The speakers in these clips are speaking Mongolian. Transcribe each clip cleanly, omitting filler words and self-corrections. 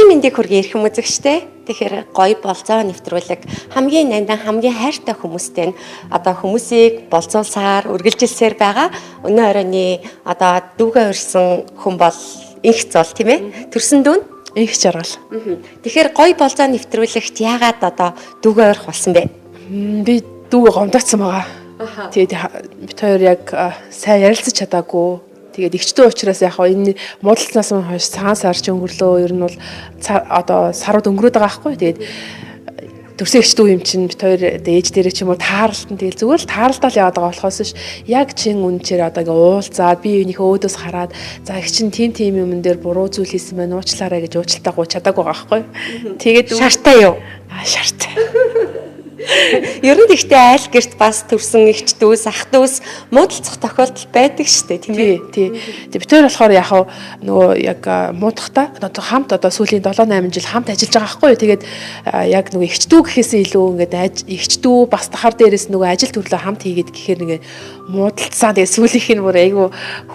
Өдрийн мэндийг хүргэе эрхэм үзэгчдээ. Тэгэхээр гоё болзоо нэвтрүүлэг хамгийн нандин хамгийн хайртай хүмүүстэй нь одоо хүмүүсийг болзуулсаар үргэлжилсээр байгаа. Өнөө оройны одоо дүүгээ урьсан хүн бол инх зол тийм ээ. Төрсөн дүүн Инх жаргал. Тэгэхээр гоё болзоо нэвтрүүлэгт яагаад одоо дүүгээ урих болсон бэ? Би дүүгээ гомдоцсон байгаа. Тэгээд бит хоёр яг сайн ярилцаж чадаагүй. Тэгээд эгчтэй учраас яг хаа энэ муудалцнаас нь хойш цагаан сар ч өнгөрлөө. Ер нь бол одоо сарууд өнгөрөөд байгаа байхгүй. Тэгээд төрсөн эгч дүү юм чинь бит хоёр ээж дээрээ ч юм уу тааралтан тэгэл зүгээр л тааралдаал яваад байгаа болохоос ш яг чин үнчээр одоо ингээ уулзаад би юуныхээ өөдөөс хараад за эгч чинь тим тим юмн дээр буруу зүйл хийсэн байна уучлаарай гэж уучлалтаа гуйж чадаагүй байгаа байхгүй. Тэгээд Шартай юу? Шартай. Ер нь тэгтээ айл гэрт бас төрсөн эгч дүүс, ах дүүс муудалцах тохиолдол байдаг шүү дээ, тийм ээ. Тий, тий. Тэг бид хоёр болохоор яг нөгөө яг муудахта одоо хамт одоо сүүлийн 7 8 жил хамт ажиллаж байгаа байхгүй юу. Тэгээд яг нөгөө эгч дүү гэхээсээ илүү ингээд эгч дүү бас дахар дээрээс нөгөө ажил төрлөө хамт хийгээд гэхээр ингээд муудалцсан. Тэгээд сүүлийнх нь бүр айгүй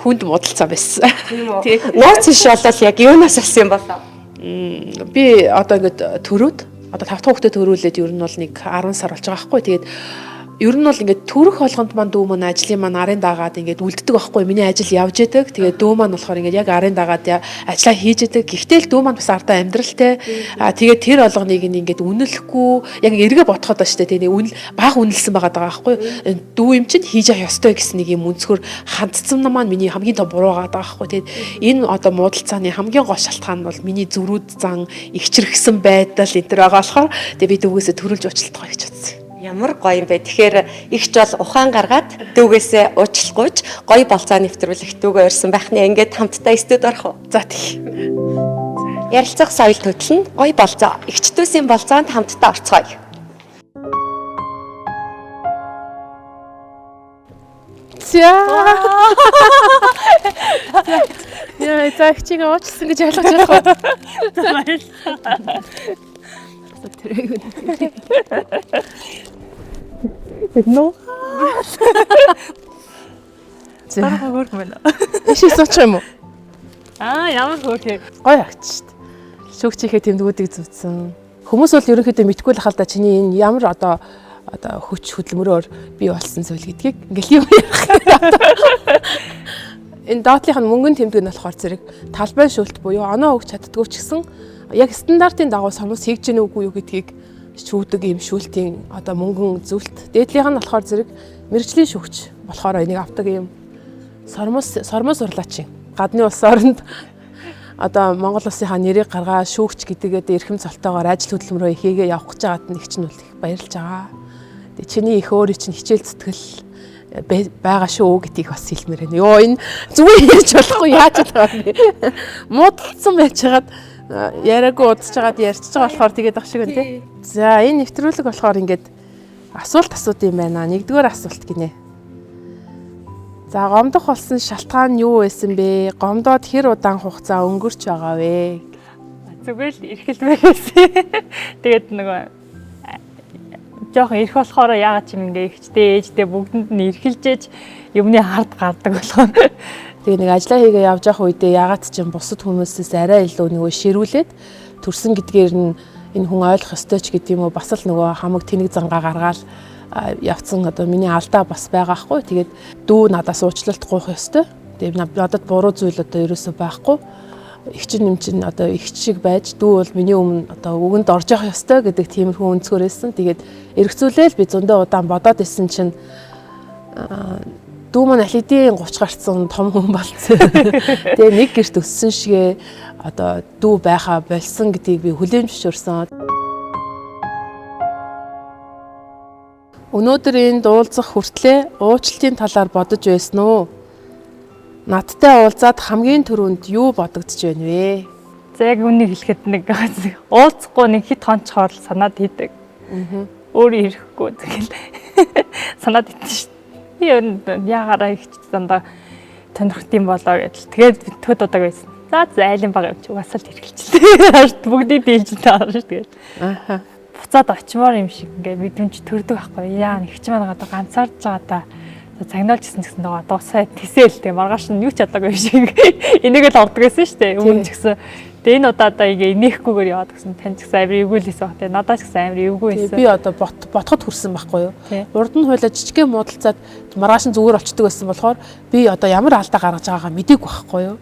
хүнд муудалцсан байсан. Тий. Нууц биш болол яг юунаас болсон юм болоо? Би одоо ингээд төрөөд одоо 5 дахь хүүхдэд төрүүлээд ер нь бол нэг 10 сар болж байгаа байхгүй. Тэгээд ер нь бол ингээд төрөх болгонд маань дүү маань ажлын маань арын дагаад ингээд үлддэг байхгүй. Миний ажил явж идэг. Тэгээд дүү маань болохоор ингээд яг арын дагаад ажлаа хийж идэг. Гэхдээ л дүү маань бас ардаа амьдралтай. Тэгээд тэр болгоныг ингээд үнэлэхгүй яг эргээ бодоход ба штэ тий нэг үнэл баг үнэлсэн байгаа даа байхгүй. Дүү юм чинь хийж явах ёстой гэсэн нэг юм өнцгөр хандсан маань миний хамгийн том буруу байгаа даа байхгүй. Тэгээд энэ одоо муудалцааны хамгийн гол шалтгаан нь бол миний зөрүүд зан ихчрхсэн байдал энэ төр байгаа болохоор тэгээд би дүүгээсээ төрүүлж уучлах гэж бодсон. Ямар гоё юм бэ. Тэгэхээр эгч бол ухаан гаргаад дүүгээсээ уучлахгүйч гоё болцоо нэвтрүүлэх дүүгээ урьсан байх нэ. Ингээд хамтдаа студ орох уу? За тий. Ярилцах соёл хөдлөн гоё болцоо. Эгч дүүсийн болцоонд хамтдаа орцгоё. За. Яа, за эгчийг уучлсан гэж ойлгож байх уу? Баярлалаа. Тэр нөө. За. Дараа хөөрхөн байна. Ишээ суучих юм уу? Ямар хөөрхөн. Гоё агч шүү дээ. Шүүгчийнхээ тэмдгүүдийг зүүцсэн. Хүмүүс бол ерөнхийдөө мэдгүй л хальта чиний энэ ямар одоо хүч хөдөлмөрөөр бий болсон зүйл гэдгийг ингээл юм ярих. Энэ доотлих нь мөнгөн тэмдэг нь болохоор зэрэг талбай шүүлт буюу оноо өгч чаддгүй ч гэсэн яг стандартын дагуу сормос хийж гэнэ үгүй юу гэдгийг шүүдэг юм шүүлтийн одоо мөнгөн зүйлт. Дээдлийнх нь болохоор зэрэг мэрэгжлийн шүүгч болохоор энийг авдаг юм сормос урлаач юм. Гадны улс оронд одоо Монгол улсынхаа нэрийг гаргаа шүүгч гэдгээд эрхэм цолтойгоор ажил хөдөлмөрөө хийгээ явах гэж байгаад нэг чинь бол их баярлж байгаа. Тэгээ чиний их өөрийн чинь хичээл зүтгэл байгаа шүү гэдгийг бас хэлмээр байна. Йоо энэ зүгээр ярьж болохгүй яаж байгаа юм бэ? Муудалцсан байж хагаад яриаггүй удаж хагаад ярьчихж байгаа болохоор тэгээд ах шиг байна тий. За энэ нэвтрүүлэг болохоор ингээд асуулт асууд юм байна. Нэгдүгээр асуулт гинэ. За гомдох болсон шалтгаан нь юу байсан бэ? Гомдоод хэр удаан хугацаа өнгөрч байгаа вэ? Зүгээр л эрхэлмээр байсан. Тэгээд нөгөө жоохон эрх болохоор яагаад ч юм ингээ эгчтэй ээжтэй бүгдэнд нь эрхэлжээж юмны хард гардаг болохоор. Тэгээ нэг ажиллаа хийгээ явж явах үедээ яагаад ч юм бусад хүмүүсээс арай илүү нөгөө ширүүлээд төрсөн гэдгээр нь энэ хүн ойлгох ёстой ч гэдэг юм уу бас л нөгөө хамаг тэнэг зангаа гаргаал явцсан одоо миний алдаа бас байгаа хгүй. Тэгээд дүү надаас уучлалт гуйх ёстой. Тэгээд надад буруу зүйл одоо ерөөсөө байхгүй. Эгч юм чинь одоо эгч шиг байж дүү бол миний өмнө одоо үгэнд орж явах ёстой гэдэг тиймэрхүү өнцгөр байсан. Тэгээд эргцүүлээл би зөндөө удаан бодоод исэн чинь дүү маань аль хэдийн 30 гарцсан том хүн болсон. Тэгээ нэг гэрт өссөн шигээ одоо дүү байхаа болсон гэдгийг би хүлээн зөвшөөрсөн. Өнөөдөр энд уулзах хүртлээ уучлалтын талаар бодож байсан уу? Надтай уулзаад хамгийн түрүүнд юу бодогдож байна вэ? За яг үнийг хэлэхэд нэг уулзахгүй нэг хит хонцохоор л санаад хийдэг. Өөр ирэхгүй тэгэл санаад идэв шүү. Би ер нь яагаараа их дандаа сонирхт юм болоо гэдэл. Тэгээд төд удааг байсан. За айлын бага юм чи угаасаа л хэргэлчихлээ. Бүгдийг дийлж таарна шүү тэгэл. Аха. Буцаад очимоор юм шиг ингээ мэдрэмж төрдөг байхгүй. Яа нэг ч маань одоо ганцаардж байгаа та загнаалж гисэн гэсэн нөгөө дуусаа тэсээл тэгээ маргааш нь юу ч чадаагүй юм шиг энийг л ордог байсан шүү дээ. Өмнө ч гэсэн Тэгээ энэ удаадаа ингээ инээхгүйгээр яваад гэсэн тань ч гэсэн амар эвгүй л байсан баг. Тэгээ надад ч гэсэн амар эвгүй байсан. Би одоо ботход хүрсэн байхгүй юу? Урд нь хуйлаа жижигхэн муудалцаад маргааш нь зүгээр болчдөг байсан болохоор би одоо ямар алдаа гаргаж байгаагаа мдээгүй байхгүй юу?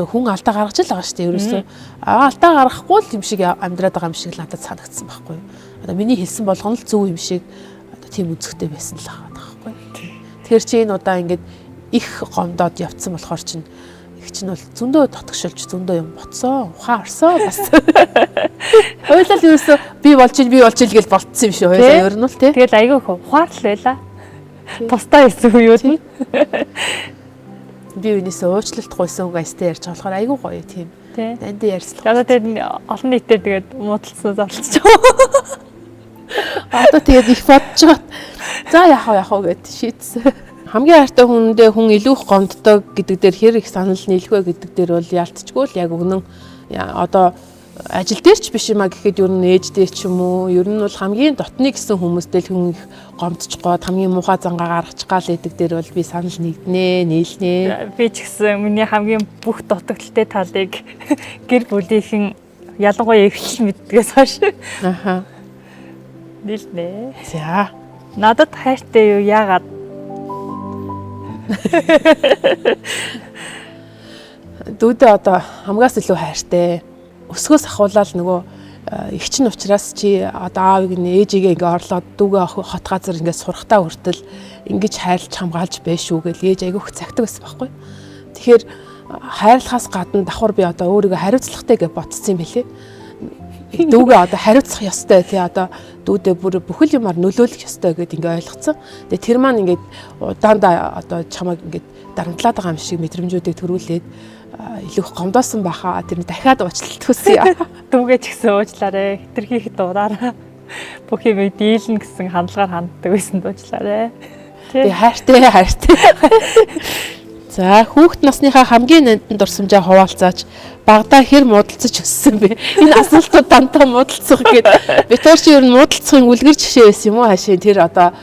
Хүн алдаа гаргаж л байгаа шүү дээ ерөөсөө. Алдаа гаргахгүй л юм шиг амьдраад байгаа юм шиг л надад санагдсан байхгүй юу? Одоо миний хэлсэн болгоно л зөв юм шиг одоо тийм үзэхтэй байсан л байгаа байхгүй юу? Тэгэхээр чи энэ удаа ингээд их гомдоод явцсан болохоор чинь их чинь бол зөндөө дотгошилж зөндөө юм ботсоо, ухаан орсоо бас. Хойлол ерөөсөө би болж ин би болж ил гэж болцсон юм шиг хоёлаа ер нь л тий. Тэгэл айгүй их ухаарлал байла. Тусдаа хийсэн үеуд нь. Би үүнээсээ уучлалт гуйсан гайстай ярьж болохоор айгүй гоё тийм. Дандаа ярьцлах. Одоо тэгээд олон нийтээр тэгээд муудалцсан зарлчих. Одоо тэгээд их бодож байгаа. За яах вэ гэд шийдсэн. Хамгийн хайртай хүндээ хүн илүү их гомддог гэдэг дээр хэр их санал нийлэх вэ гэдэг дээр бол яалтчгүй л яг үнэн одоо ажил дээр ч биш юм а гэхэд ер нь ээж дээр ч юм уу ер нь бол хамгийн дотны гэсэн хүмүүстэй л хүн их гомдчих гоод хамгийн муухай зангаа гаргачих гал гэдэг дээр бол би санал нэгднэ, нийлнэ. Би ч гэсэн миний хамгийн бүх дутагдaltaй талыг гэр бүлийнхэн ялангуяа эгч мэддгээс хойш. Аха. Нийлнэ. За. Надад хайртай юу яагаад? Дүүдээ одоо хамгаас илүү хайртай. Өсгөөс ахуулаад нөгөө эгч нь учраас чи одоо аавыг нь ээжигээ ингээ орлоод дүүгээ хот газар ингээ сурахтаа хүртэл ингэж хайрлж хамгаалж байж шүү гэж ээж айгүйх цагтаг байсан байхгүй. Тэгэхээр хайрлахаас гадна давхар би одоо өөрийгөө хариуцлагатай гэж ботцсон юм билээ. Дүүгээ одоо хариуцах ёстой тий одоо дүүдээ бүр бүхэл юмар нөлөөлөх ёстой гэд ингээ ойлгоцсон. Тэгээ тэр маань ингээд удаандаа одоо чамайг ингээд дарамтлаад байгаа юм шиг мэдрэмжүүдийг төрүүлээд илүү их гомдоосон байхаа тэр нь дахиад уучлалт хүсье. Дүүгээ ч гэсэн уучлаарэ. Хитрхи их дуудаарай. Бүх юм дийлнэ гэсэн хандлагаар ханддаг байсан дуучлаарэ. Тий хайртай хайртай. За хүүхэд насныхаа хамгийн нандин дурсамжаа хуваалцаач багадаа хэр муудалцаж өссөн бэ? Энэ асуултууд дандаа муудалцах гээд бид нар чи ер нь муудалцахын үлгэр жишээ байсан юм уу хаашаа тэр одоо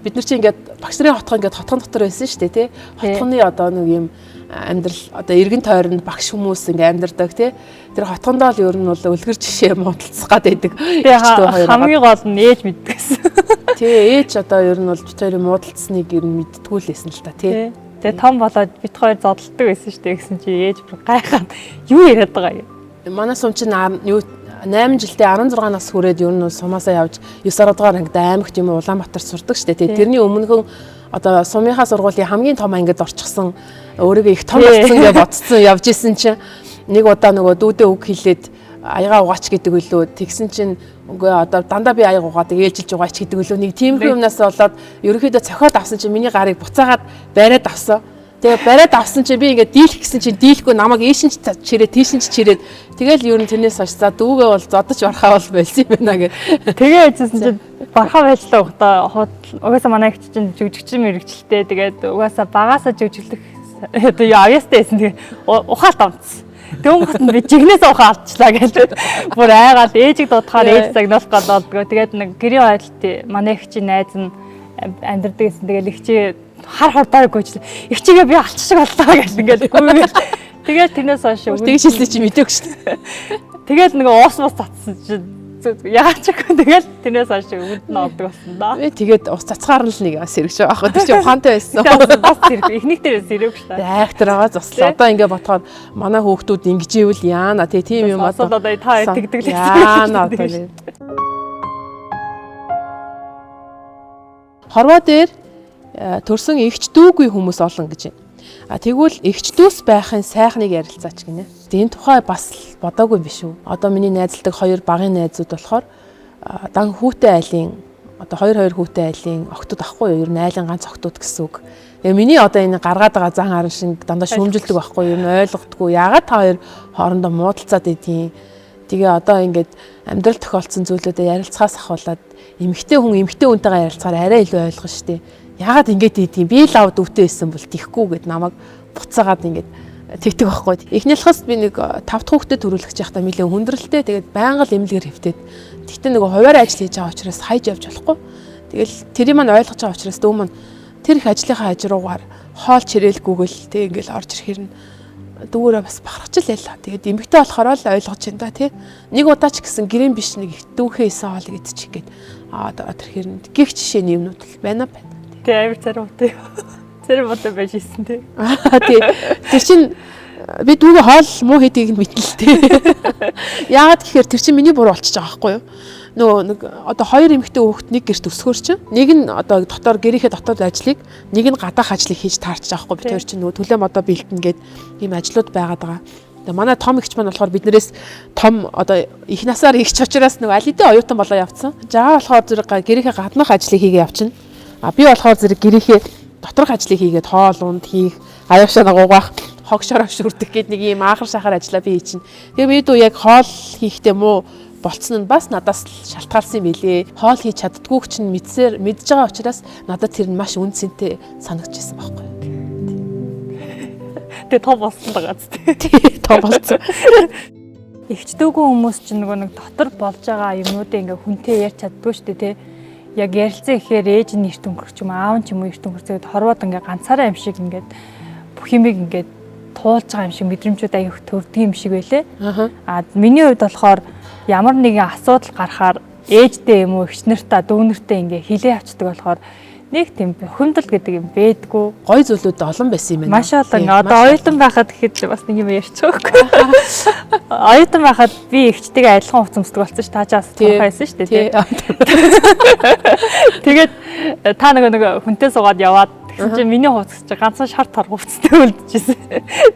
бид нар чи ингээд багш нарын хотгон ингээд хотгон дотор байсан шүү дээ тий. Хотгоны одоо нэг юм амьдрал одоо эргэн тойронд багш хүмүүс ингээ амьдардаг тий. Тэр хотгондоо л ер нь бол үлгэр жишээ муудалцах гад байдаг. Хамгийн гол нь ээж мэддэгсэн. Тий ээж одоо ер нь бол бид хоёрын муудалцсныг ер нь мэддгүү л байсан л та тий. Тэгээ том болоод бит хоёр зодтолдог байсан шүү дээ гэсэн чи ээж бүр гайхаад юу яриад байгаа юм. Манай сум чинь юу 8 жилдээ 16 нас хүрээд ер нь сумаасаа явж 9 дугаар ангид аймагт юм уу Улаанбаатар сурдаг шүү дээ. Тэгээ тэрний өмнөхөн одоо сумынхаа сургуулийн хамгийн том ангид орчихсон өөрийгөө их том болсон гэж бодсон явж исэн чинь нэг удаа нөгөө дүүдээ үг хэлээд аяга угаач гэдэг үлээ тэгсэн чинь үгүй одоо дандаа би аяга угаадаг ээлжилж угаач гэдэг үлээ нэг тиймэрхүү юмнаас болоод ерөнхийдөө цохиод авсан чинь миний гарыг буцаагаад бариад авсан. Тэгээ бариад авсан чинь би ингээд дийлэх гэсэн чинь дийлэхгүй намайг ийшин ч чирээ тийшин ч чирээд тэгэл ер нь тэрнээс хойш за дүүгээ бол зодож бархаа бол болсон юм байна гэд. Тэгээ яжсэн чинь бархаа байжлаа ухтаа угаасаа манай эгч чинь жүжигчин мэрэгчлээ. Тэгээд угаасаа багасаа жүжиглэх одоо юу авьяастай байсан. Тэгээ ухаалт амтсан. Дөнгөт нь би жигнээс ухаан алдчихлаа гэж бүр айгаал ээжийг дуудахаар ээж загнуулах гол болдгоо. Тэгээд нэг гэрийн ойлт манай эгчийн найз нь амьдардаг гэсэн. Тэгэл эгчээ хар хурдаар гүйж эгчийгээ би алчих боллоо гэж ингээл гүйгээл. Тэгээд тэрнээс хойш тэгж хэлсэн чи мэдээгүй шүү дээ. Тэгэл нэг уус мус татсан чинь яагаад ч үгүй тэгэл тэрнээс хойш өвөнд нь олдог болсон да. Би тэгээд ус цацгаар л нэг сэрэг шүү. Ах тэр чи ухаантай байсан. Бас сэрэг. Эхнийх дээр сэрэг шүү. Айхтар байгаа зослоо. Одоо ингээ бодохоор манай хүүхдүүд ингэж ивэл яана тий тийм юм одоо та тэгдэг л яана одоо. Хорвоо дээр төрсөн эгч дүүгүй хүмүүс олон гэж байна. А тэгвэл эгч дүүс байхын сайхныг ярилцаач гинэ. Энэ тухай бас бодоогүй юм биш үү? Одоо миний найзалдаг хоёр багын найзууд болохоор дан хүүтэй айлын одоо хоёр хүүтэй айлын охтууд ахгүй юу? Ер нь айлын ганц охтууд гэсэн үг. Тэгээ миний одоо энэ гаргаад байгаа зан харан шиг дандаа шүүмжилдэг байхгүй юу? Ер нь ойлгохдгүй. Яагаад та хоёр хоорондоо муудалцаад идیں۔ Тэгээ одоо ингээд амьдрал тохиолдсон зүйлүүдэд ярилцахаас ахуулаад эмэгтэй хүн эмэгтэй хүнтэйгээ ярилцахаар арай илүү ойлгоно шүү дээ. Яагаад ингэж ийдгийг би л ав дүүтэй байсан бол тийхгүй гэд намайг буцаагаад ингээд тэгдэг байхгүй. Эхнийхээс би нэг 5 дахь хүүхдэд төрүүлэх байхдаа нэлээд хүндрэлтэй. Тэгээд байнга л эмнэлгээр хэвтээд. Тэгтээ нөгөө хуваарь ажил хийж байгаа учраас хайж явж болохгүй. Тэгэл тэрийг маань ойлгож байгаа учраас дүү маань тэр их ажлынхаа хаж руугаар хоол чирээлгүйгэл тэг ингээл орж ирэхэр нь Дүүгээрээ бас бахархаж л байлаа. Тэгээд эмэгтэй болохоор л ойлгож байна да тий. Нэг удаа ч гэсэн гэрэн биш нэг дүүхээ исэн хоол идчих гээд аа тэр хэр гих жишээний юмнууд л байна байна. Тий, амар царай муутай. Царай муутай байж исэн тий. Аа тий. Тэр чин би дүүгээ хоол муу хийдгийг нь мэднэ л тий. Яагаад гэхээр тэр чин миний буруу болчихж байгаа байхгүй юу? Нөгөө нэг одоо хоёр эмэгтэй хүүхэд нэг гэрт өсгөр чинь нэг нь одоо дотор гэрийнхээ дотоод ажлыг, нэг нь гадаах ажлыг хийж таарч байгаа байхгүй. Би тэр чинь нөгөө төлөө модоо бэлтэн гээд ийм ажлууд байгаад байгаа. Тэгээ манай том эгч маань болохоор биднээс том одоо их насаар эгч учраас нөгөө аль хэдийн оюутан болоо явцсан. Жаа болохоор зэрэг гэрийнхээ гаднах ажлыг хийгээ явчихна. А би болохоор зэрэг гэрийнхээ доторх ажлыг хийгээд хоол унд хийх, аяашаа нагуугаах, хог шороо шүрдэх гээд нэг ийм аахар шахар ажлаа би хийчин. Тэгээ би дүү яг хоол хийхдээ муу болцсон нь бас надаас шалтгаалсан юм билээ. Хоол хийж чаддгүйг чинь мэдсээр мэдж байгаа учраас надад тэр нь маш үн цэнтэй санагдчихсан байхгүй. Тэгээ том болсон байгаа зү. Тий, том болсон. Эгчдүүгэн хүмүүс чинь нөгөө нэг дотор болж байгаа юмнуудыг ингээ хүнтэй ярьж чаддгүй шүү дээ тий. Яг ярилцсан ихээр ээж нь эрт өнгөрч юм, аав нь ч юм уу эрт өнгөрцөөд хорвоод ингээ ганцаараа юм шиг ингээд бүх юмыг ингээд туулж байгаа юм шиг мэдрэмжүүд аяг төрдөг юм шиг байлээ. Аа миний хувьд болохоор ямар нэгэн асуудал гарахаар ээжтэй юм уу эгч нартаа дүү нартаа ингээ хилээ авчдаг болохоор нэг тийм бухимдал гэдэг юм бэдгүү. Гой зүйлүүд олон байсан юм байна. Маш олон. Одоо оюутан байхад гэхэд бас нэг юм ярьчих واخгүй. Оюутан байхад би эгчтэйгээ адилхан хувцас өмсдөг болсон ш. Та ч бас тухай байсан шүү дээ. Тэгээд та нэг хүнтэй суугаад яваад тэгсэн чинь миний хувцас чинь ганцхан шар тор хувцастай үлдчихсэн.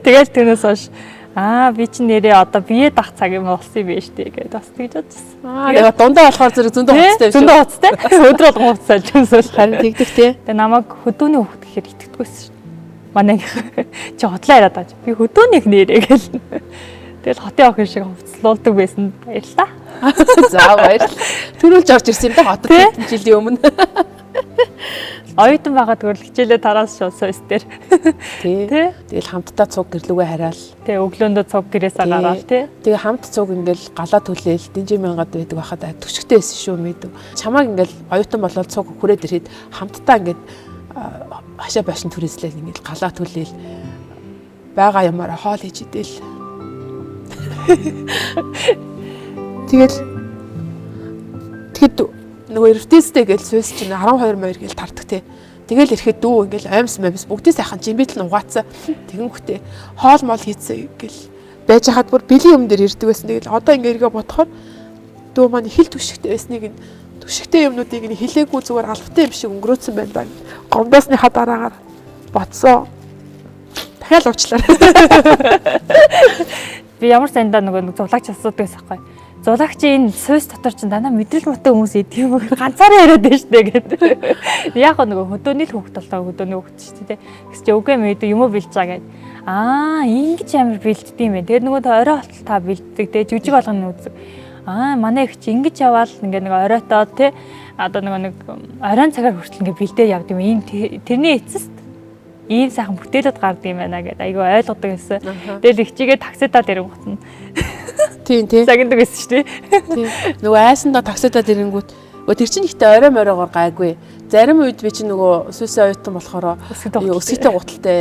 Тэгэл тэрнээс хойш аа би чинь нэрээ одоо бие дах цаг юм болсон юм байна шүү дээ гэдээ бас тэгж бодчихсон. Аа тэгээ дундаа болохоор зэрэг зөндөө хувцастай юм шиг. Зөндөө хувцастай. Өдөр болгон хувцас альж өмсөөл. Харин тэгдэх тий. Тэгээ намайг хөдөөний хүүхэд гэхээр итгэдэггүйсэн шүү. Манай чи хотлоо яриад байгаа чи. Би хөдөөнийх нэрээ гэл. Тэгэл хотын охин шиг хувцлуулдаг байсан. Баярлалаа. За баярлалаа. Төрүүлж орж ирсэн юм да хотод хэдэн жилийн өмнө. Оюутан байгаа тэгвэл хичээлээ тараас шууд сойс дээр. Тий. Тэгэл хамтдаа цуг гэрлүүгээ хараал. Тий, өглөөндөө цуг гэрээсээ гараал тий. Тэгээ хамт цуг ингээл галаа түлээл динжи мянгад байдаг байхад түшигтэй байсан шүү мэдв. Чамааг ингээл оюутан болоод цуг хүрээд ирэхэд хамтдаа ингээд хашаа башин түрээслээл ингээл галаа түлээл байгаа юмараа хоол хийж идэл. Тэгэл тэгэхэд нөгөө эрвтээстэй гээл сүйс чинь 12 морь гээл тардаг те. Тэгэл ирэхэд дүү ингээл аймс маймс бүгдээ сайхан жимбитл нь угаацсан. Тэгэнгүүтээ хоол мол хийцээ гэл байж хахад бүр бэлгийн юм дээр ирдэг байсан. Тэгэл одоо ингээ эргээ бодохоор дүү маань их л түшигтэй байсныг нь түшигтэй юмнуудыг нь хилээгүй зүгээр албатай юм шиг өнгөрөөцсөн байна даа. Гомдоосныхаа дараагаар бодсоо. Дахиад уучлаарай. Би ямар сандаа нөгөө зулагч асуудаг байсан байхгүй. Зулагч энэ сүйс дотор чинь дандаа мэдрэл муутай хүмүүс идэх юм ганцаараа яриад байна шүү дээ гэдэг. Яг нөгөө хөдөөний л хүүхд болоо хөдөөний хүүхд шүү дээ. Тэгс чи үгүй мэдээ юм уу бэлж байгаа гэд. Аа ингэж амар бэлддэг юм байна. Тэгээд нөгөө орой болтол та бэлддэг те жүжиг болгоно үзэг. Аа манай их чи ингэж яваал ингээ нэг оройтоо те одоо нөгөө нэг оройн цагаар хүртэл ингээ бэлдээ явд юм. Ийм тэрний эцэст ийм сайхан бүтээлүүд гардаг юм байна гэдээ айгүй ойлгодог байсан. Тэгэл их чигээ таксидаа дэрэнгүүт нь. Тийм тий. Загнадаг байсан шүү дээ. Тийм. Нөгөө айсандаа таксидаа дэрэнгүүт тэр чинь ихтэй орой моройгоор гайгүй. Зарим үед би чинь нөгөө сүйсэн оюутан болохоор өсгөтэй гуталтай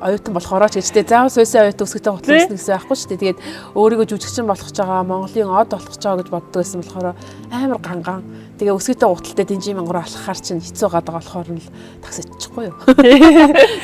оюутан болохоор ч гэжтэй заавал сүйсэн оюутан өсгөтэй гутал өснө гэсэн байхгүй шүү дээ. Тэгээд өөрийгөө жүжигчин болох гэж байгаа, Монголын од болох гэж байгаа гэж боддог байсан болохоор амар ганган. Тэгээ өсгөтэй гуталтай динжи мянгар алхахаар чинь хэцүү гадаг болохоор нь л таксидчихгүй юу.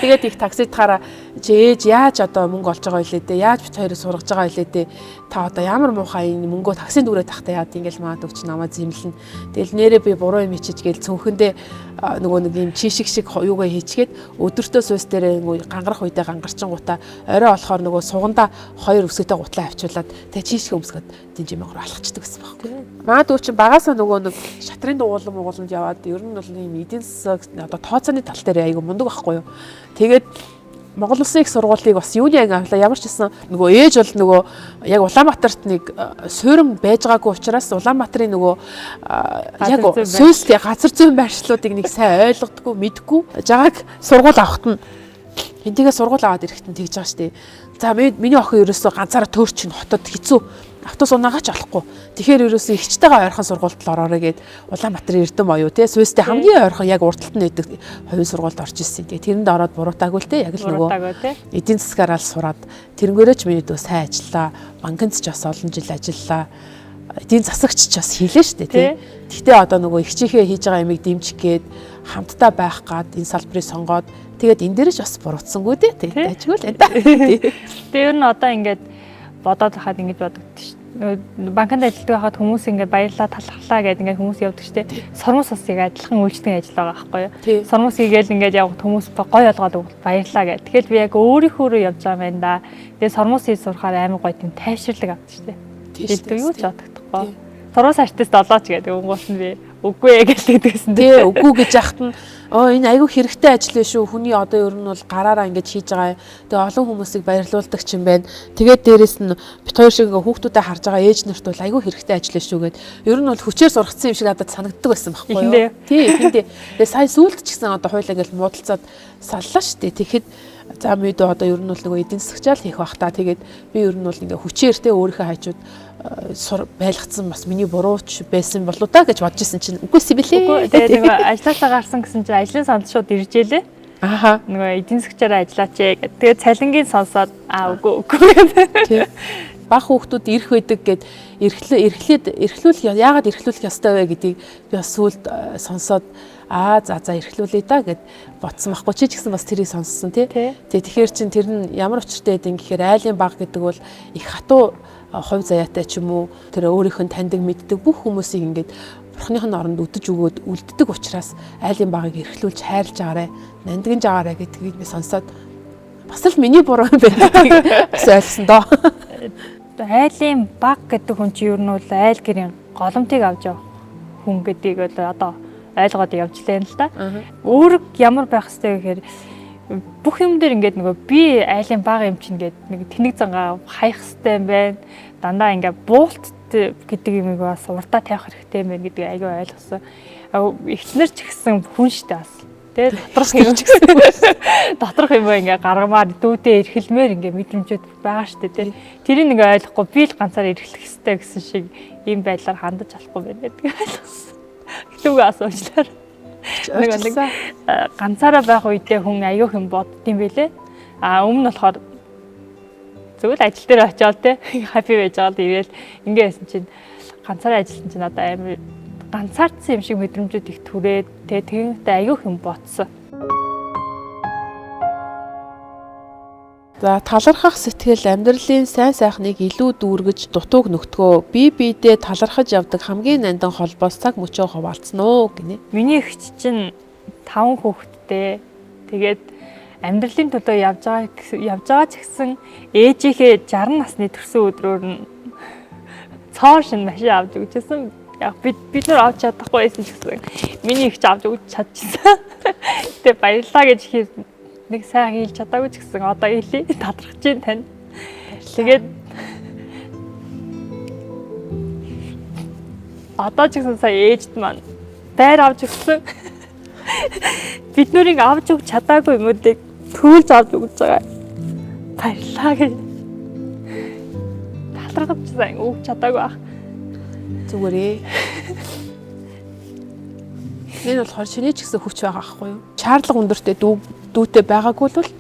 Тэгээд их таксидхаараа чи ээж яаж одоо мөнгө олж байгаа илээ дээ? Яаж бит хоёрыг сургаж байгаа илээ дээ? Та одоо ямар муухай энэ мөнгөө таксинд үрээд тахта яад ингээл маад өгч намаа зэмлэн. Тэгэл нэрээ би буруу юм ичиж гээл цүнхэндээ нөгөө нэг юм чишиг шиг юугаа хийчгээд өдөртөө суус дээрээ нөгөө гангарах үедээ гангарчингуудаа орой болохоор нөгөө сугандаа хоёр өсгөтэй гутлаа авчуулаад тэгээ чишиг өмсгöd динжи мягар алхацдаг гэсэн байхгүй. Маа дүү чинь багасаа нөгөө нэг шатрын дугуулан муугууланд яваад ер нь бол ийм эдийн засаг одоо тооцооны тал дээр айгу мундаг байхгүй юу. Тэгээд Монгол Улсын их сургуулийг бас юуны анги авлаа ямар ч гэсэн нөгөө ээж бол нөгөө яг Улаанбаатарт нэг суурин байж байгаагүй учраас Улаанбаатарын нөгөө яг сүйстэй газар зүйн байршлуудыг нэг сайн ойлгодгүй мэдгүй жагааг сургууль авахт нь хинтэйгээ сургууль аваад ирэхэд нь тэгж байгаа штэ. За миний охин ерөөсөө ганцаараа төөрч ин хотод хэцүү. Автобус унаагач олохгүй. Тэгэхээр ерөөсөө эгчтэйгээ ойрхон сургуульд л ороорой гэд Улаанбаатарын Эрдэм оюу те Сүйстэй хамгийн ойрхон яг урд талд нь байдаг хувийн сургуульд орж ирсэн. Тэгээ тэрэнд ороод буруутаагүй л те яг л нөгөө эдийн засгаараа л сураад тэрнгээрээ ч миний дүү сайн ажиллаа. Банкнд ч бас олон жил ажиллаа. Эдийн засагч ч бас хийлээ шүү дээ тий. Гэхдээ одоо нөгөө эгчийнхээ хийж байгаа юмыг дэмжих гээд хамтдаа байх гад энэ салбарыг сонгоод тэгээд энэ дээр ч бас буруутсангүй тий. Дайчгүй л энэ. Тэгээ ер нь одоо ингээд бодоод хахад ингэж бодогдсон шүү. Нөгөө банкнд ажилладаг байхад хүмүүс ингээд баярлаа талархлаа гэдэг ингээд хүмүүс явдаг шүү дээ. Сормуус бас яг адилхан үйлчлэгийн ажил байгаа байхгүй юу? Сормуус хийгээл ингээд явах хүмүүс гой олгоод баярлаа гэдэг. Тэгэл би яг өөрийнхөөрөө явж байгаа юм байна да. Тэгээ сормуус хийж сурахаар амар гоё тийм тайвширлаг авдаг шүү дээ. Тийм юу ч бодогдохгүй. Сормуус артист олооч гэдэг өнгөс нь би үгүй ээ гэж хэлдэгсэн. Тий, үгүй гэж яхад нь энэ айгүй хэрэгтэй ажил биш үү? Хүний одоо ер нь бол гараараа ингэж хийж байгаа юм. Тэгээ олон хүмүүсийг баярлуулдаг ч юм байна. Тэгээд дээрэс нь бит хоёр шиг ингээ хүүхдүүдэд харж байгаа ээж нарт бол айгүй хэрэгтэй ажил биш үү гэд. Ер нь бол хүчээр сургацсан юм шиг надад санагддаг байсан байхгүй юу? Тий, эхэндээ. Тэгээ сая сүүлд ч гэсэн одоо хоёлаа ингээл муудалцаад саллаа шүү дээ. Тэгэхэд за мэдээ одоо ер нь бол нөгөө эдийн засагчаал хийх бах та. Тэгээд би ер нь бол ингээ хүчээр те өөрийнхөө хажууд байлгацсан бас миний бурууч байсан болоо та гэж бодож исэн чинь үгүйс юм билээ. Тэгээд нөгөө ажилласаа гарсан гэсэн чинь ажлын санд шууд иржээлээ. Аха. Нөгөө эдийн засгчаараа ажиллаач ээ гэд. Тэгээд цалингийн сонсоод аа үгүй үгүй гэдэг. Баг хүүхдүүд ирэх байдаг гэд эрхлүүлэх яагаад эрхлүүлэх ёстой вэ гэдгийг би бас сүүлд сонсоод аа за за эрхлүүлээ да гэд бодсон байхгүй чи ч гэсэн бас тэрийг сонссон тий. Тэгээ тэгэхээр чин тэр нь ямар учиртай гэдэг юм гэхээр айлын баг гэдэг бол их хатуу хувь заяатай ч юм уу тэр өөрийнх нь таньдаг мэддэг бүх хүмүүсийг ингээд бурхных нь оронд өдөж өгөөд үлддэг учраас айлын багыг эрхлүүлж хайрлаж агаарай, нандинж агаарай гэдгийг би сонсоод бас л миний буруу юм байна гэдгийг бас ойлгосон доо. Айлын баг гэдэг хүн чинь ер нь бол айл гэрийн голомтыг авч явах хүн гэдгийг бол одоо ойлгоод явж лээ л да. Үүрэг ямар байх хэвтэй гэхээр бүх юм дээр ингээд нөгөө би айлын баг юм чинь гээд нэг тэнэг зангаа хаях хэвтэй юм байна. Дандаа ингээд буулт гэдэг юмыг бас урдаа тавих хэрэгтэй юм байна гэдгийг айгүй ойлгосон. Эхнэр ч гэсэн хүн штэ бас. Тэ доторх юм ч гэсэн доторх юм ингээ гаргамаар дүүдээ эрхэлмээр ингээ мэдрэмжүүд байгаа штэ тэ. Тэрийг ингээ ойлгохгүй би л ганцаар эрхлэх хэвтэй гэсэн шиг ийм байдлаар хандаж болохгүй байна гэдгийг ойлгосон. Гэтүг асуучлаар. Нэг ганцаараа байх үедээ хүн аюух юм боддсон байлээ. А өмнө нь болохоор зөвхөн ажил дээр очиод те хаппи байж байгаа л ирээл ингээ байсан чинь ганцаараа ажилласан чинь надад амар ганцаардсан юм шиг мэдрэмжүүд их түрээд те тэгэнтэй аюух юм бодсон. За талархах сэтгэл амьдралын сайн сайхныг илүү дүүргэж дутууг нөтгөө. Бие биедээ талархаж явдаг хамгийн нандин холбоос цаг мөчөө хуваалцсан уу гинэ. Миний эгч чинь 5 хүүхэдтэй. Тэгээд амьдралын төлөө явж байгаа ч гэсэн ээжийнхээ 60 насны төрсөн өдрөөр нь цоор шин машин авч өгчээсэн. Яг бид нар авч чадахгүй байсан ч гэсэн миний эгч авч өгч чадчихсан. Тэгээ баярлалаа гэж нэг сайн хэлж чадаагүй ч гэсэн одоо хэлье. Талархаж байна тань. Тэгээд одоо ч гэсэн сая ээжд маань байр авч өгсөн. Бид нүрийг авч өгч чадаагүй юмудыг түүлж авч өгч байгаа. Баярлалаа гэж. Талархаж сайн өгч чадаагүй ах. Зүгээрээ. Энэ болохоор чиний ч гэсэн хүч байгаа байхгүй юу? Шаардлага өндөртэй дүүтэй байгаагүй бол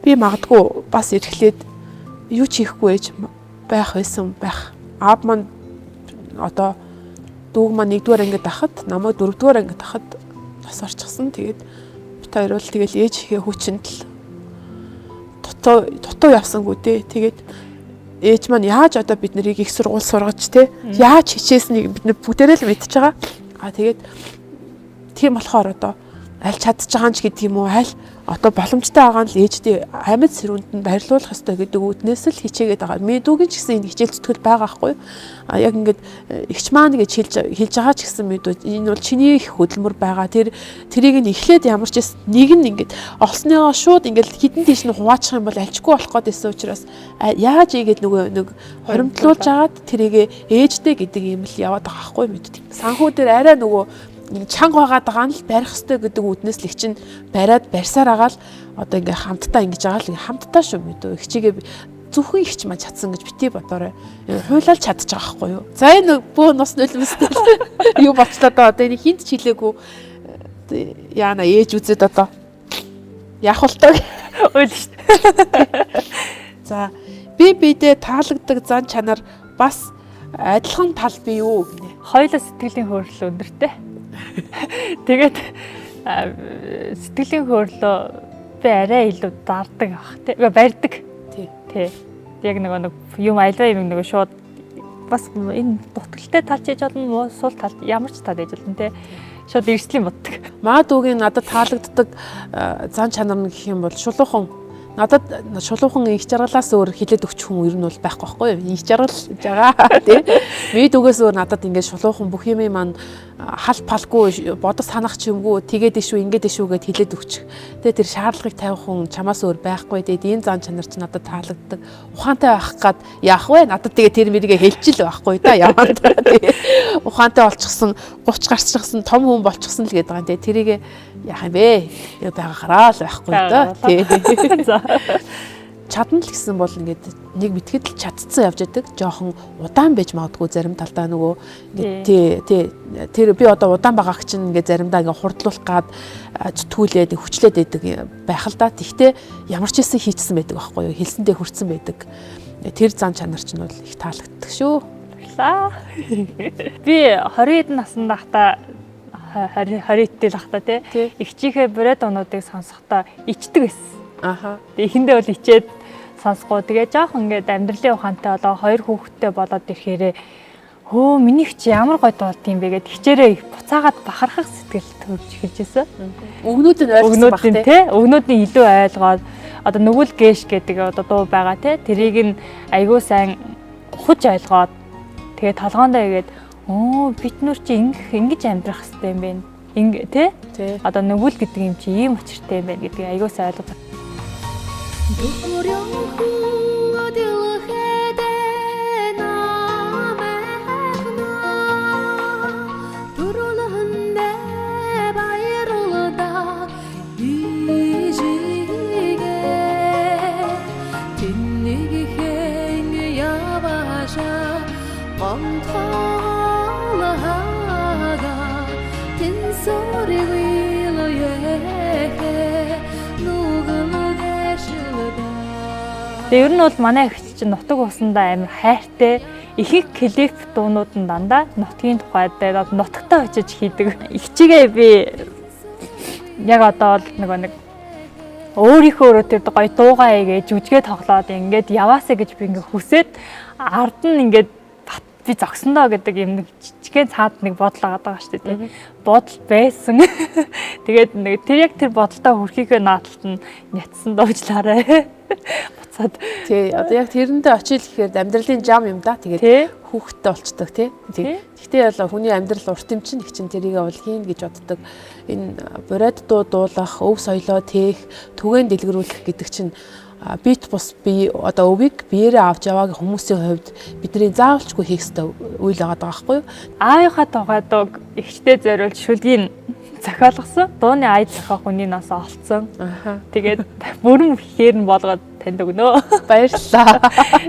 би магадгүй бас эрхлээд юу ч хийхгүй ээж байх байсан байх. Аав маань одоо дүүг маань 1-р ангид ахад намайг 4-р ангид ахад бас орчихсон. Тэгээд бит хоёр бол тэгэл ээж ихээ хүчинд л дутуу явсангүй дээ. Тэгээд ээж маань яаж одоо бид нарыг их сургууль сургаж те яаж хичээснийг бид нар бүгдээрээ л мэдчихэж байгаа. А тэгээд тийм болохоор одоо аль чадж байгаа юм ч гэдэг юм уу аль одоо боломжтой байгаа нь л ээждээ амьд сэрүүнд нь баярлуулах ёстой гэдэг үүднээс л хичээгээд байгаа. Мэдүүгийн ч гэсэн энэ хичээл зүтгэл байгаа хгүй. А яг ингээд эгч маань гэж хэлж байгаа ч гэсэн мэдүү энэ бол чиний их хөдөлмөр байгаа. Тэрийг нь эхлээд ямар ч нэг нь ингээд олсныгоо шууд ингээд хідэн тийш нь хуваачих юм бол альчгүй болох гээд байсан учраас яаж ийгээд нөгөө нэг хоримтлуулж агаад тэрийг ээждээ гэдэг юм л яваад байгаа хгүй мэддэг. Санхүү дээр арай нөгөө чанга байгаад байгаа нь л барих ёстой гэдэг үүднээс л их чинь бариад барьсаар агаал одоо ингээ хамтдаа ингэж байгаа л хамтдаа шүү мэдүү. Эгчигээ Зөвхөн ихч маань чадсан гэж бити бодоорой. Хуйлал чадчих байгаа байхгүй юу? За энэ бөө нус нулимстэй юу болчлоо доо. Одоо энэ хинт ч хэлээгүй яана ээж үзээд одоо яах вэ тоо? Уйл шүү дээ. За би бидээ таалагддаг зан чанар бас адилхан тал бий юу гинэ. Хоёулаа сэтгэлийн хөөрөл өндөртэй. Тэгээд сэтгэлийн хөөрөлөө би арай илүү дардаг ах тий. Барьдаг. Тий. Тий. Яг нөгөө нэг юм альва юм нөгөө шууд бас энэ дутагдaltaй талч хийж болно, сул тал ямар ч тал хийж болно тий. Шууд эрсдлийн боддог. Маа дүүгийн надад таалагддаг зан чанар нь гэх юм бол шулуухан. Надад шулуухан их жаргалаас өөр хилээд өгч хүн ер нь бол байхгүй байхгүй юу? Их жаргал гэж байгаа тий. Миний дүүгээс өөр надад ингээд шулуухан бүх юм маань хал палгүй бодож санах ч юмгүй тэгээд ишүү ингээд ишүү гэд хилээд өгчих. Тэгээ тэр шаардлагыг тавих хүн чамаас өөр байхгүй. Тэгээд энэ зан чанар чи надад таалагддаг. Ухаантай байх гад яах вэ? Надад тэгээ тэр мэрийгээ хэлчихэл байхгүй да яваад тий. Ухаантай болчихсон 30 гарчихсан том хүн болчихсон л гэдэг байгаа. Тэгээ тэрийг яах юм бэ? Байгаагаараа л байхгүй да тий. Чадна л гэсэн бол ингээд нэг мэтгэд л чадцсан явж байдаг. Жохон удаан байж магадгүй зарим талдаа нөгөө ингээд тий тий тэр би одоо удаан байгааг чинь ингээд заримдаа ингээд хурдлуулах гад зүтгүүлээд хүчлээд байдаг байх л да. Тэгтээ ямар ч хэсэг хийчихсэн байдаг байхгүй юу? Хэлсэндээ хүрсэн байдаг. Тэр зан чанар чинь бол их таалагддаг шүү. Баярлалаа. Би 20 хэдэн наснд байхдаа 20 20 л байхдаа тий эгчийнхээ бурайд унуудыг сонсохдоо ичдэг байсан. Аха. Эхэндээ бол ичээд сонсгоо. Тэгээ жоохон ингээд амьдралын ухаантай болоо хоёр хүүхэдтэй болоод ирэхээрээ хөө миний хч ямар гой дуулт юм бэ гэд хичээрээ буцаагаад бахархах сэтгэл төрж эхэлж байсан. Өгнүүд нь ойлгосон баг тий. Өгнүүд нь илүү ойлгоод одоо нүгэл гээш гэдэг одоо дуу байгаа тий. Тэрийг нь айгүй сайн ухаж ойлгоод тэгээ толгоондоо игээд өө бид нүр чи ингэж амьдрах хэрэгтэй юм бэ. Ингээ тий. Одоо нүгэл гэдэг юм чи ийм учиртай юм байна гэдгийг айгүй сайн ойлгож. Тэгээ ер нь бол манай эгч чинь нутаг усандаа амар хайртай ихэнх клип дуунууд нь дандаа нутгийн тухай дээр нутагтаа очиж хийдэг. Эгчигээ би яг одоо бол нөгөө нэг өөрийнхөө өөрөө тэр гоё дуугаа игээ жүжигээ тоглоод ингээд яваасаа гэж би ингээд хүсээд ард нь ингээд би зогсондоо гэдэг юм нэг жижигхэн цаад нэг бодол агаад байгаа шүү дээ тий. Бодол байсан. Тэгээд нэг тэр яг тэр бодолтой хүрэхийнхээ наадталт нь нятсан дуучлаарай. Буцаад тий одоо яг тэрэндээ очил гэхээр амьдралын жам юм да. Тэгээд хүүхэдтэй болчдөг тий. Гэхдээ бол хүний амьдрал урт юм чинь их чинь тэрийгэ бол хийн гэж боддог. Энэ бурайд дуу дуулах, өв соёлоо тээх, түгээн дэлгэрүүлэх гэдэг чинь бит бус би одоо өвийг биеэрээ авч явааг хүмүүсийн хувьд бидний заавалчгүй хийх ёстой үйл байгаа байхгүй юу? Аавынхаа тухай дууг эгчтэй зориулж шүлгийн зохиолгосон. Дууны ая зохиох хүний нас олцсон. Аха. Тэгээд бүрэн хээр нь болгоод танд өгнө. Баярлалаа.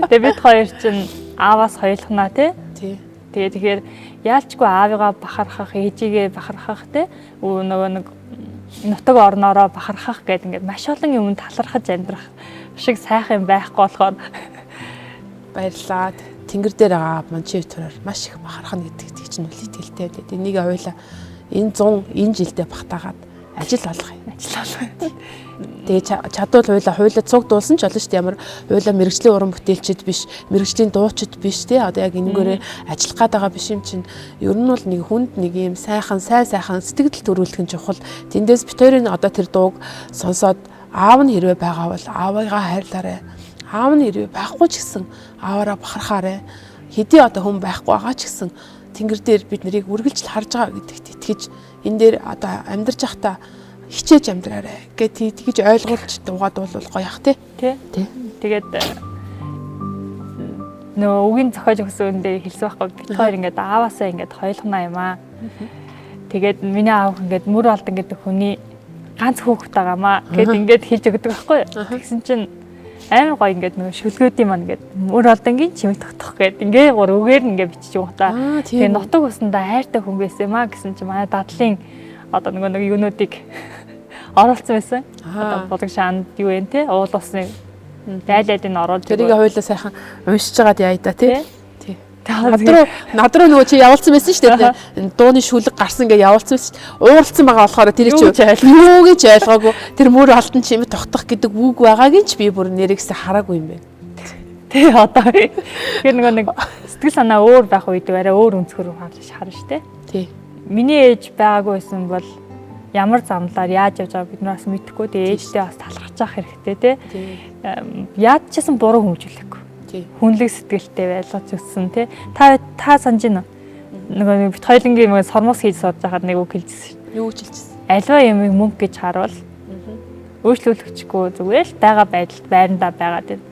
Тэгээд бид хоёр чинь ааваас хоёулахнаа тий. Тий. Тэгээд тэгэхээр яалчгүй аавыгаа бахархах, ээжигээ бахархах тий. Нөгөө нэг нутаг орноороо бахархах гэдэг ингээд маш олон юм талархаж амьдрах шиг сайхан юм байхгүй болохоор баярлалаа. Тэнгэр дээр байгаа манчив тураар маш их бахархна гэдэг чинь үл итгэлтэй. Тэгээд энийг хоёлаа энэ 100 энэ жилдээ багтаагаад ажил олох юм. Ажил олох. Тэгээ чадвал хоёлаа цуг дуулсан ч болно шүү дээ. Ямар хоёлаа мэрэгжлийн уран бүтээлчд биш, мэрэгжлийн дуучид биш тий. Одоо яг энэнгээр ажиллах гээд байгаа биш юм чинь. Ер нь бол нэг хүнд нэг юм сайхан, сайн сайхан сэтгэл төрүүлэх нь чухал. Тэндээс бит хоёрын одоо тэр дууг сонсоод аав нь хэрвээ байгаа бол аавыгаа хайрлаарай. Аав нь хэрвээ байхгүй ч гэсэн ааваараа бахархаарай. Хэдий одоо хүн байхгүй байгаа ч гэсэн тэнгэр дээр бид нарыг үргэлжил харж байгаа гэдэгт итгэж энэ дээр одоо амьдарч байхдаа хичээж амьдраарай гэж тэгж ойлгуулж дуугаад бол гоё ах тий. Тий. Тэгээд нөгөө үгийн зохиож өгсөн үндэ хэлсэн байхгүй бид хоёр ингээд ааваасаа ингээд хоёулахнаа юм аа. Тэгээд миний аав ингээд мөр алдан гэдэг хүний ганц хүүхэд байгаамаа гэд ингээд хэлж өгдөг байхгүй. Тэгсэн чинь Амар гоё ингээд нөгөө шүлгүүдийн маань ингээд мөр олдонгийн чимэг тогтох гээд ингээ гур үгээр нь ингээ бичиж өгөх та. Тэгээ нутаг усандаа хайртай хүн байсан юм а гэсэн чи манай дадлын одоо нөгөө нэг юунуудыг оруулсан байсан. Одоо булаг шаанд юу вэ те уул усны дайлаад энэ оруулж тэрийг хоёулаа сайхан уншиж байгаад яа да тий. Над руу нөгөө чи явуулсан байсан шүү дээ. Дууны шүлэг гарсан гэж явуулсан байсан. Ууралсан байгаа болохоор тэр чи юу гэж ойлгоогүй. Тэр мөр алтан чимээ тогтох гэдэг үг байгааг нь ч би бүр нэрэгсээ хараагүй юм байна. Тий одоо. Тэгэхээр нөгөө нэг сэтгэл санаа өөр байх үед арай өөр өнцгөр харна шүү дээ. Тий. Миний ээж байгаагүй байсан бол ямар замлаар яаж явж байгааг бид нар бас мэдэхгүй. Тэгээ ээжтэй бас талархаж явах хэрэгтэй тий. Яад ч гэсэн буруу хүмүүжүүлэхгүй. Хүнлэг сэтгэлтэй байлгаж өссөн тий. Та санаж байна уу? Нөгөө бит хоёлынгийн нэг сормоос хийж сууж байхад нэг үг хэлжсэн шүү. Юу гэж хэлжсэн? Альва юмыг мөнгө гэж харуул. Өөрчлөлөгчгүй зүгээр л байгаа байдалд байрандаа байгаад байна.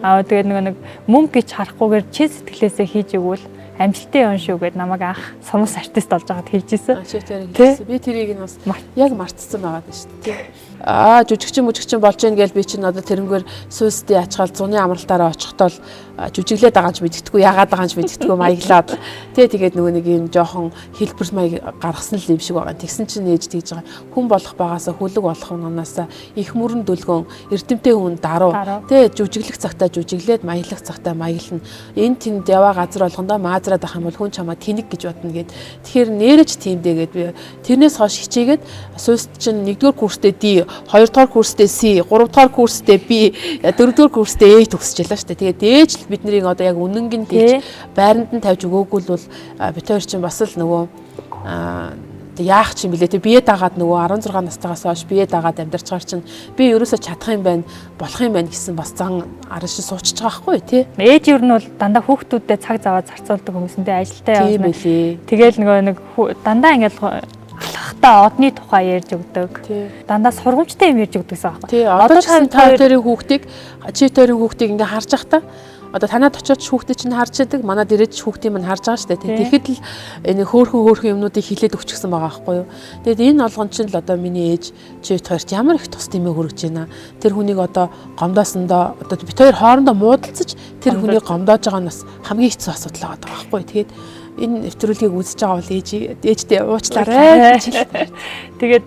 Аа тэгээд нөгөө нэг мөнгө гэж харахгүйгээр чи сэтгэлээсээ хийж игвэл амжилттай юм шүү гэд намайг анх сормоос артист болж байгаад хэлжсэн. Хэлжсэн. Би тэрийг нь бас яг мартсан байгаа даа шүү дээ. Аа жүжигчин мүжигчин болж гин гээл би чинь одоо тэрнгээр сүйсдээ ачгаал зуны амралтаараа очихдоо л жүжиглээд байгаа ч мэддэхгүй яагаад байгаа ч мэддэхгүй маяглаад тий тэгээд нөгөө нэг юм жоохон хэлбэр маяг гаргасан л юм шиг байгаа. Тэгсэн чинь ээж тэгж байгаа. Хүн болох багаасаа хүлэг болох унаасаа их мөрөн дүлгөн эрдэмтэй хүн даруу тий жүжиглэх цагтаа жүжиглээд маяглах цагтаа маяглана. Энэ тэнд яваа газар болгондоо маазраад ах юм бол хүн чамаа тэнэг гэж бодно гэд. Тэгэхээр нэрэж тийм дээ гэд би тэрнээс хойш хичээгээд сүйст чинь 1-р курстэй D, 2-р курстэй C, 3-р курстэй B, 4-р курстэй A төгсөж ялаа шүү дээ. Тэгээд дээж л бид нарыг одоо яг үнэнг нь хэлж байранд нь тавьж өгөөгүй л бол бид хоёр чинь бас л нөгөө яах ч юм бэлээ те бие дагаад нөгөө 16 настайгаас хойш бие дагаад амьдарч байгаа чинь би ерөөсөө чадах юм байна, болох юм байна гэсэн бас зан арын шиг суучж байгаа байхгүй тий. Ээж ер нь бол дандаа хүүхдүүдэд цаг заваа зарцуулдаг хүмүүсэнтэй ажилдаа явна. Тэгэл нөгөө нэг дандаа ингээд алхахтаа одны тухай ярьж өгдөг. Дандаа сургамжтай юм ярьж өгдөг гэсэн аахгүй. Одоо та хоёрын хүүхдийг чи хоёрын хүүхдийг ингээ харж байхдаа одоо танад очиод хүүхдээ чинь харж идэг, манад ирээд хүүхдийн мань харж байгаа шүү дээ. Тэгэхэд л энэ хөөхөн юмнуудыг хилээд өгчихсэн байгаа байхгүй юу. Тэгээд энэ болгон чинь л одоо миний ээж чи бит хоёрт ямар их тус тэмээ хүргэж байна. Тэр хүнийг одоо гомдоосондоо одоо бит хоёр хоорондоо муудалцаж тэр хүнийг гомдоож байгаа нь бас хамгийн хэцүү асуудал байгаа байхгүй юу. Тэгээд энэ нэвтрүүлгийг үзэж байгаа бол ээжтэй уучлаарай гэж хэлээ. Тэгээд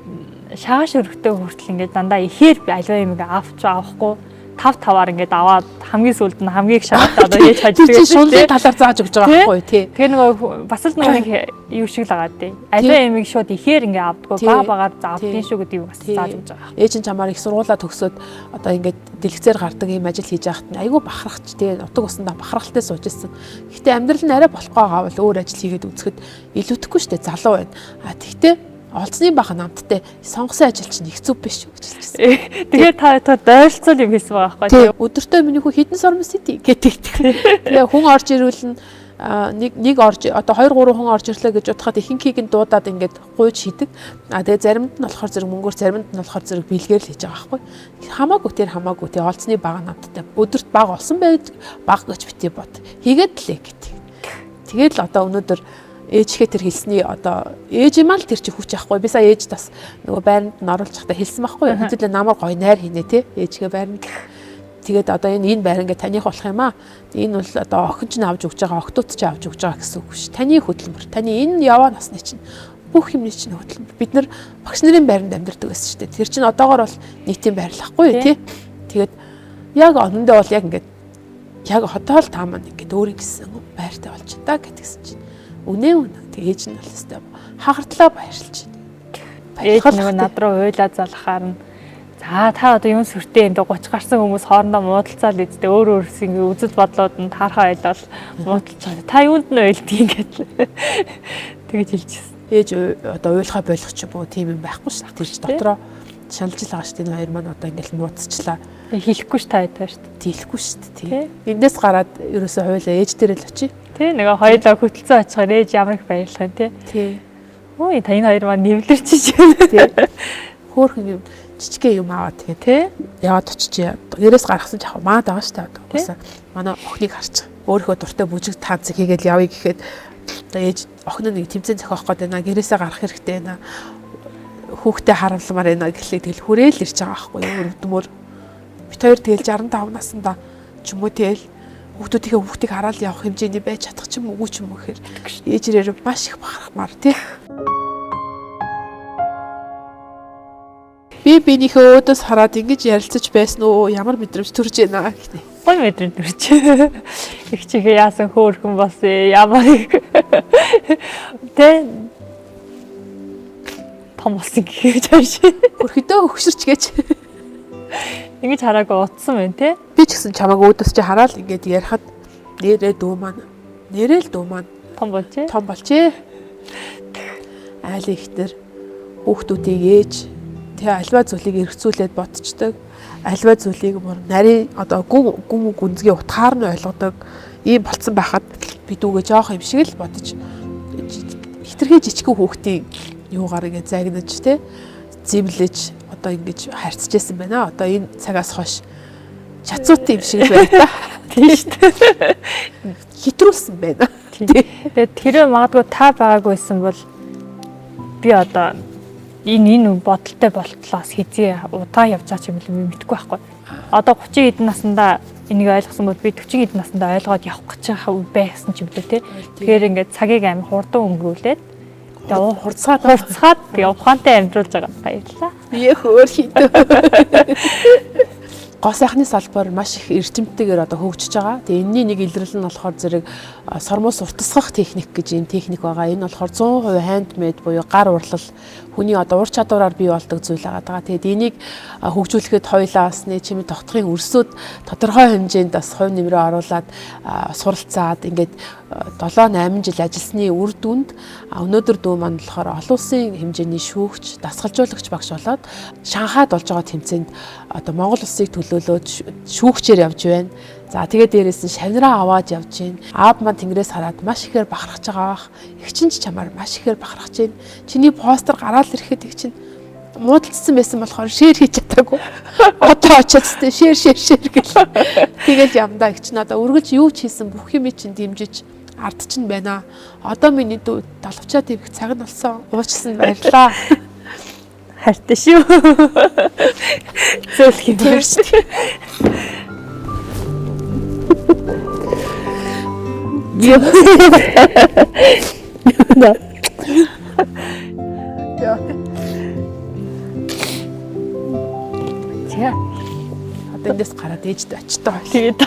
шааш өргөтөө хүртэл ингээд дандаа ихээр альва юм ингээ авч авахгүй 5-5-аар ингээд аваад хамгийн сүүлд нь хамгийн их шагаад одоо ээж хаждаг гэсэн. Шунлын талаар зааж өгч байгаа байхгүй тий. Тэгэхээр нөгөө бас л нөгөө нэг юу шиг л байгаа тий. Аливаа юмыг шууд ихээр ингээд авдаггүй баг багаар заавдгийн шүү гэдэг юм бас зааж өгч байгаа. Ээж нь чамаар их сургуулаа төгсөөд одоо ингээд дэлгэцээр гардаг ийм ажил хийж байхад нь айгүй бахархч тий. Нутаг усандаа бахархалтай сууж ирсэн. Гэхдээ амьдрал нь арай болохгүй байгаа бол өөр ажил хийгээд үзэхэд илүүтэхгүй шүү дээ. Залуу байна. А тэгтээ олцны баха намттай сонгосон ажил чинь их зүв биш үү гэж хэлчихсэн. Тэгэхээр та дойролцол юм хийсэн байгаа байхгүй юу? Өдөртөө миний хүү хэдэн сормос идэв гэдэг. Тэгээ хүн орж ирвэл нь нэг орж одоо 2 3 хүн орж ирлээ гэж бодоход ихэнхийг нь дуудаад ингээд гуйж хийдэг. А тэгээ заримд нь болохоор зэрэг мөнгөөр заримд нь болохоор зэрэг бэлгээр л хийж байгаа байхгүй. Хамаагүй тэр хамаагүй тэгээ олцны бага намттай өдөрт бага олсон байж бага гэж бити бод. Хийгээд лээ гэдэг. Тэгээд л одоо өнөөдөр ээжхээ тэр хэлсний одоо ээж юм аа л тэр чи хүч ахгүй. Би сая ээж бас нөгөө байранд нь оруулж байхдаа хэлсэн байхгүй юу. Хэдүүлээ намар гоё найр хийнэ те. Ээжгээ байранд. Тэгээд одоо энэ байр ингээ таних болох юм аа. Энэ бол одоо охин чинь авч өгч байгаа, октод чинь авч өгч байгаа гэсэн үг биш. Таны хөдөлмөр. Таны энэ яваа насны чинь бүх юмны чинь хөдөлмөр. Бид нар багш нарын байранд амьдардаг байсан шүү дээ. Тэр чинь одоогор бол нийтийн байр л ахгүй юу те. Тэгээд яг онондоо бол яг ингээд яг одоо л та маань ингээд өөр ингэсэн байртай болж та гэдгсэн чинь үнэ үнэ. Тэг ээж нь бол өстой хагартлаа баярлж байна. Ээж нөгөө над руу уйлаа залхахаар нь за та одоо юм сүртэй юм дэ 30 гарсан хүмүүс хоорондоо муудалцаал үсттэй өөр өөрсөө ингэ үзэл бодлоод нь таархаа ойлол муудалж байгаа. Та юунд нь уйлдгийг ингээд тэгэж хэлчихсэн. Ээж одоо уйлахаа болох ч юм уу тийм юм байхгүй шүү дээ. Тэр чи дотроо шаналж л байгаа шүү дээ. Энэ хоёр маань одоо ингээл муудцчлаа. Хэлэхгүй ш та хоёр шүү дээ. Хэлэхгүй шүү дээ. Эндээс гараад ерөөсөө хойлоо ээж дээр л очие. Тий нөгөө хоёулаа хөтөлцөн очихоор ээж ямар их баярлах юм тий. Тий. Ой та энэ хоёр маань нэвлэрч байна. Тий. Хөөхөн юм жижигхэн юм аваад тэгээ тий. Яваад очиж гэрээс гаргасан ч яг маад байгаа шүү дээ. Угаасаа манай охиныг харчих. Өөрийнхөө дуртай бүжиг таанцыг хийгээл явъя гэхэд одоо ээж охин нь нэг тэмцээн зохиох гээд байна. Гэрээсээ гарах хэрэгтэй байна. Хүүхдээ харуулмаар байна гэхлээр тэгэл хүрээл ирж байгаа байхгүй юу? Өрөвдмөр. Бид хоёр тэгэл 65 наснда ч юм уу тэгэл хүүхдүүдийнхээ хүүхдийг хараад явах хэмжээний байж чадах ч юм уу ч юм уу гэхээр ээжрээр маш их бахархмаар тий. Би биенийхээ өөдөөс хараад ингэж ярилцаж байсан уу? Ямар мэдрэмж төрж байна гэнэ. Гой мэдрэмж төрж. Их чихээ яасан хөөрхөн болсон ямар их тэ том болсон гэж хавш. Хөрхөдөө хөгшөрч гэж. Ингэж хараагүй утсан байна те. Би ч гэсэн чамайг өөдөөс чи хараад ингээд ярихад нэрээ дүү маань. Нэрээ л дүү маань том болжээ. Том болжээ. Айлын ихтер хүүхдүүдийг ээж тэ альва зүйлийг эргцүүлээд бодцдог. Альва зүйлийг бүр нарийн одоо гүн гүн гүнзгий утгаар нь ойлгодог ийм болцсон байхад би дүүгээ жоох юм шиг л бодож хитрхи жижигхэн хүүхдийн юугаар ингэ загнаж тэ зэвлэж одоо ингэж харьцаж байсан байна. Одоо энэ цагаас хойш чацуутай юм шиг байна та. Тийм шүү дээ. Хитрүүлсэн байна. Тэгээд тэрээ магадгүй та байгаагүйсэн бол би одоо энэ бодолтой болтлоос хизээ удаан явж байгаа юм би мэдэхгүй байхгүй. Одоо 30 хэдэн наснда энийг ойлгосон бол би 40 хэдэн наснда ойлгоод явах гэж байгаа үе байсан ч юм лээ те. Тэгэхээр ингээд цагийг амар хурдан өнгөрүүлээд тэгээ хурцгаад тэгээ ухаантай амьдруулж байгаа. Баярлалаа. Бие хөөр хийдэ. Гоо сайхны салбар маш их эрчимтэйгээр одоо хөгжиж байгаа. Тэгээ энэний нэг илрэл нь болохоор зэрэг сормуус уртасгах техник гэж энэ техник байгаа. Энэ болохоор 100% handmade буюу гар урлал хүний одоо ур чадвараар бий болдог зүйл байгаа. Тэгээд энийг хөгжүүлэхэд хоёлаа бас нэ чимээ тогтхын өрсөд тодорхой хэмжээнд бас хувь нэмрээ оруулаад суралцаад ингээд 7 8 жил ажилласны үр дүнд өнөөдөр дүү маань болохоор олон улсын хэмжээний шүүгч, дасгалжуулагч багш болоод Шанхайд болж байгаа тэмцээнд одоо Монгол улсыг төлөөлөөд шүүгчээр явж байна. За тэгээд дээрээс нь шавнараа аваад явж байна. Аав маань тэнгэрээс хараад маш ихээр бахархаж байгаа бах. Эгч чинь ч чамаар маш ихээр бахархаж байна. Чиний постэр гараал ирэхэд эгч чинь муудалцсан байсан болохоор share хийж чадаагүй. Одоо очиод тэ share share share гэл. Тэгэл ямдаа эгч нь одоо үргэлж юу ч хийсэн бүх юм чинь дэмжиж ард чинь байна. Одоо миний дүү далавчаа тавих цаг нь болсон. Уучлсан баярлаа. Хайртай шүү. Зөөлх юм байна шүү. За. Одоо эндээс гараад ээжд очтой. Тэгээд.